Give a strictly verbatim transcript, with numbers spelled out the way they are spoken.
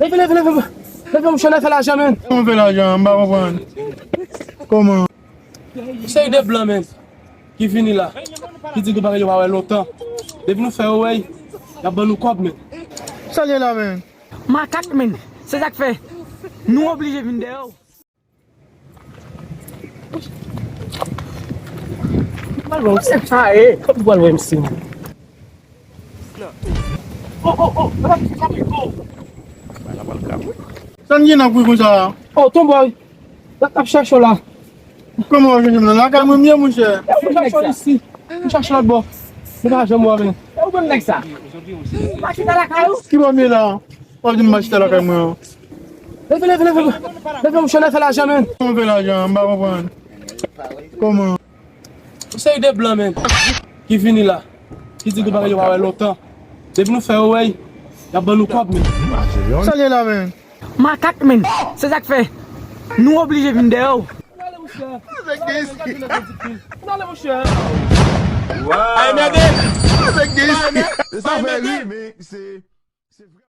Leve, leve, leve, leve, monchè, n a fè lajan, menn. Kòman fè lajan? M pa konprann. Kòman? Yon seri de blan, menn, ki vini la, ki di nou pa yo pa wè lontan. Depi nou fè yo wè, y ap ban nou kòb, menn. Sa l ye la, menn? Makak, menn. Se sa k fè nou oblije vin dèyè w. Pral wè w, se sa ye. Kòman pral wè misye? Oh, oh, oh, oh. Sa n gen nan pri konsa a? Oh, tonbòy. Sa k ap chèche w la? Kòman w ap chèche m nan? Lakay mwen m ye, monchè. M chache w isi. M chache lòt bò. M pa janm wè w, menn. E ou menm nèg sa? Mache nan lakay ou? Ki bò m ye la? W ap di m mache nan lakay mwen an. Leve, leve, leve. Leve, monchè, n a fè lajan, menn. Kòman fè lajan? M pa konprann. Kòman? Yon seri de blan, menn, ki vini la, ki di nou pa yo pa wè lontan. Depi nou fè yo wè, y ap ban nou kòb, menn. Sa l ye la, menn? Makak, menn. Se sa k fè nou oblije vin dèyè w. N ale, monchè. N ale, monchè. Ay, mède! Sa fè ri, men se, se vre.